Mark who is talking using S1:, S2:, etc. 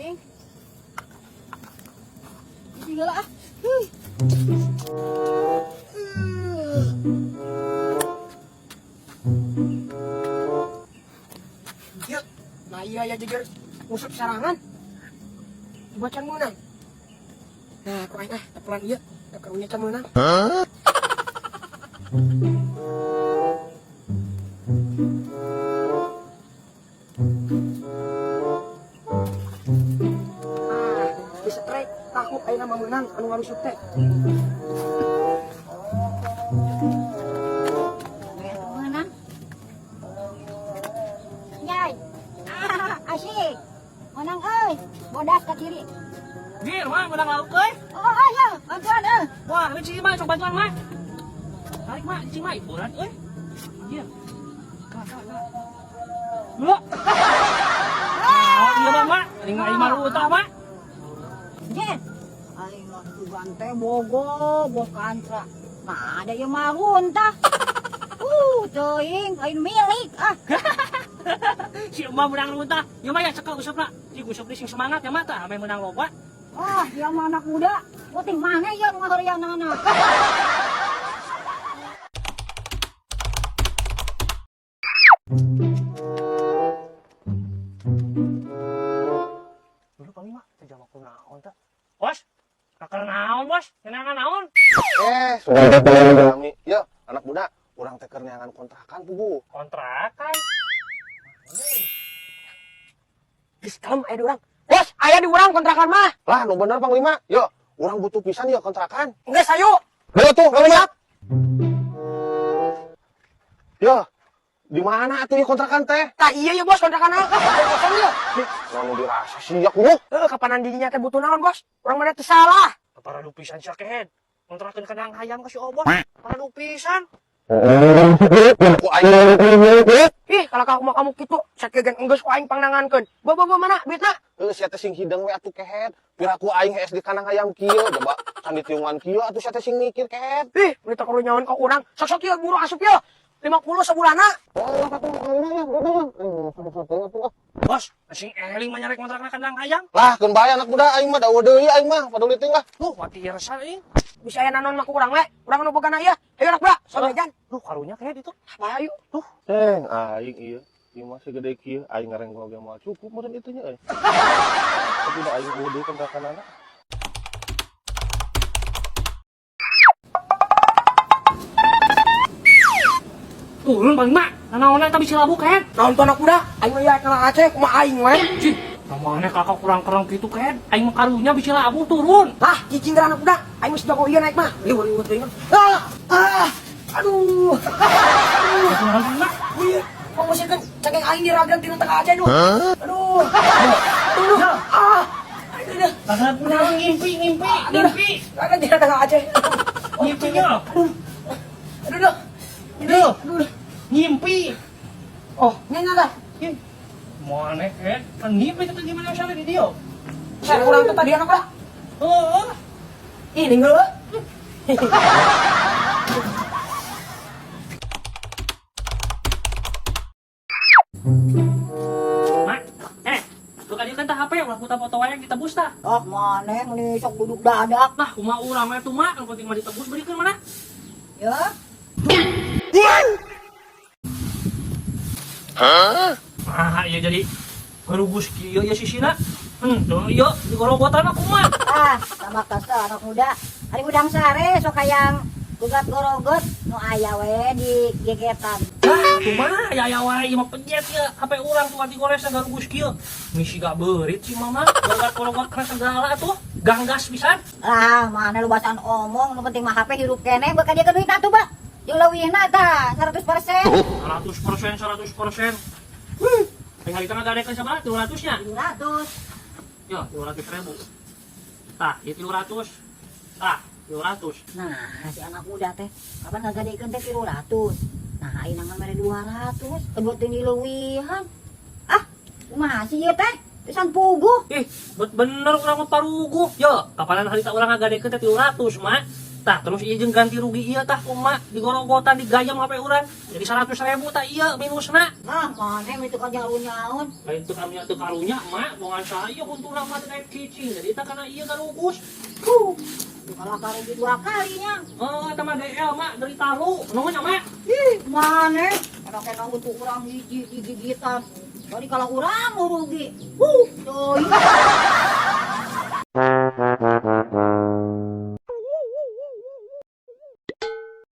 S1: Cing. Isi heula ah.
S2: Yuk, nah iya ya jeger ngusap sarangan. Bacan meunang. Nah, ku aing ah, tepelan ieu, da karunya can meunang. Ah, disetrek, takut aing mah meunang anu ngarusup teh.
S1: Meunang. Yai. Ah, asik. Meunang euy. Bodas ka kiri.
S3: Gir, mah menang lauk euy.
S1: Oh, ayo, bantuan euy.
S3: Wah, ini cing mah sok bantuan mah. Tarik mah, cing mah berat euy. Gir. Kalah, kalah, kalah. Dulu. Oh, iya mah, mak. Aing mah aing mah mak.
S1: Jen. Aing mah sugan teh bogo, bos kantra. Nah, ada yang mah runtah. Teuing aing milik ah.
S3: Si emak menang runtah. Ya mah ya cekel usupna. Si usupna sing semangat ya mah tah ame menang loba.
S1: Wah, dia mah anak muda. Puting mana ya nu ngahorian anak.
S3: Dulu paling mah teh jawab naon tah. Bos, kakak naon, Bos? Kenangan naon?
S4: Eh, sudah kami. Ya, anak muda, urang teh keur neangan kontrakan pugu.
S3: Kontrakan.
S2: Geus kalem aya di urang. Bos, aya di urang kontrakan mah.
S4: Lah, nu bener Panglima. Yo, urang butuh pisan ya kontrakan.
S2: Geus ayo.
S4: Ayo tuh, Panglima. Yo, di mana atuh ya kontrakan teh?
S2: Tah iya ya bos kontrakan ah. Kosong ieu.
S4: Ih, naon dirasa sia kudu.
S2: Heuh, kapanan didinya teh butuh naon, Bos? Urang mana teu salah.
S3: Para pisan sia kehed. Kontrakan kandang hayam ka si Obot. Para pisan.
S4: Ku aing.
S2: Ih, kalau kamu kamu kitu, sakieu gen enggeus ku aing pangnangankeun. Ba ba ba mana duitna?
S4: Heuh, sia teh sing hideng we atuh kehed. Piraku aing hees di kandang hayam kieu, coba can ditiungan kieu atuh sia teh sing mikir kehed.
S2: Ih, meuni teh karunyawan ka urang. Sok-sok ieu buru asup ieu. 50 sebulanna.
S4: Oh, atuh Panglima ya, ya.
S3: Bos, sing eling mah nyarek kontrakna kandang hayam.
S4: Lah, keun bae anak muda aing mah da eueuh deui aing mah, paduli teuing lah.
S3: Duh, mati resah aing.
S2: Bisa aya nanon mah ku urang we. Urang nu bogana ieu. Ayo anak muda, sok jajan.
S3: Duh, karunya kehed itu.
S2: Bah ayo.
S3: Duh,
S4: Ceng, aing ieu. Ieu mah segede kieu, aing ngareng oge moal cukup meureun itu nya euy. Tapi da aing eueuh deui kontrakanana.
S3: Turun paling mak. Nanaonan tapi si labu kehed.
S2: Naon tuh anak muda? Aing mah ieu kana Aceh kumaha aing we.
S3: Cih, namanya kakak kurang-kurang gitu kehed. Aing mah karunya bisa labu turun.
S2: Lah, cicing geura anak muda. Aing mah jago ieu naik mah. Lieur lieur teuing. Ah, ah. Aduh.
S3: Aduh, paling mak.
S2: Iya, pangmusikeun cengeng aing diragam tina tengah Aceh duh. Aduh. Aduh. Ah. Aduh. Aduh.
S3: Kakak kurang ngimpi, ngimpi, ngimpi.
S2: Ragam tina tengah Aceh.
S3: Ngimpinya.
S2: Aduh. Aduh. Aduh.
S3: Aduh.
S2: Aduh.
S3: Ngimpi.
S2: Oh, nya nya lah.
S3: Ih, mana kehed? Kan ngimpi itu gimana misalnya di dia?
S2: Saya kurang tuh tadi anak muda.
S3: Oh,
S2: Ih, ninggal euy.
S3: Mak, lu kali kan tah HP ulah putar foto wae ditebus tah.
S1: Oh, maneh meuni sok duduk dadak.
S3: Nah, kumaha urang we tuh mak, nu penting mah ditebus beurekeun mana?
S1: Ya.
S3: Ah, iya jadi gerugus kieu ya sisina. Henteu ieu digorogotan mah kumaha?
S1: Ah, sama kasa anak muda. Hari udang sare sok hayang gugat gorogot nu aya we di gegetan.
S3: Ah, kumaha aya aya wae ieu mah pejet ya HP urang tuh digores garugus kieu. Misi gak beurit si mama, gorogot-gorogot kena segala tuh. Ganggas pisan.
S1: Lah, mana lu basan omong nu penting mah HP hirup keneh bakal dia ke duit atuh, Pak. Jeung leuwihna tah 100%.
S3: 100% 100%. Aing harita ngagadekeun sabaraha? 200 nya.
S1: 200.
S3: Yo, 200 ribu. Tah, ieu 300. Tah, 200.
S1: Nah, si anak muda teh kapan ngagadekeun teh 300. Nah, ayeuna mah mere 200, kedua teh dileuwihan. Ah, kumaha sih ieu teh? Pisan puguh.
S3: Ih, bet bener urang mah paruguh. Yo, kapanan harita urang ngagadekeun teh 300, mak. Tah, terus ieu jeung ganti rugi ieu tah ku emak digorogotan, digayem HP urang. Jadi 100.000 tah ieu minusna.
S1: Ah, maneh itu kan nyaun-nyaun.
S3: Lain teu karunya, teu karunya mak, bongan saya untungna mah teh naik cicing. Jadi tah kana ieu garugus.
S1: Huh. Kalah rugi dua kalinya.
S3: Oh, eta mah DL mak dari talu. Nuhun ya, mak.
S1: Ih, maneh? Enak-enak untuk urang hiji digigitan. Jadi kalau urang mau rugi. Huh, teuing.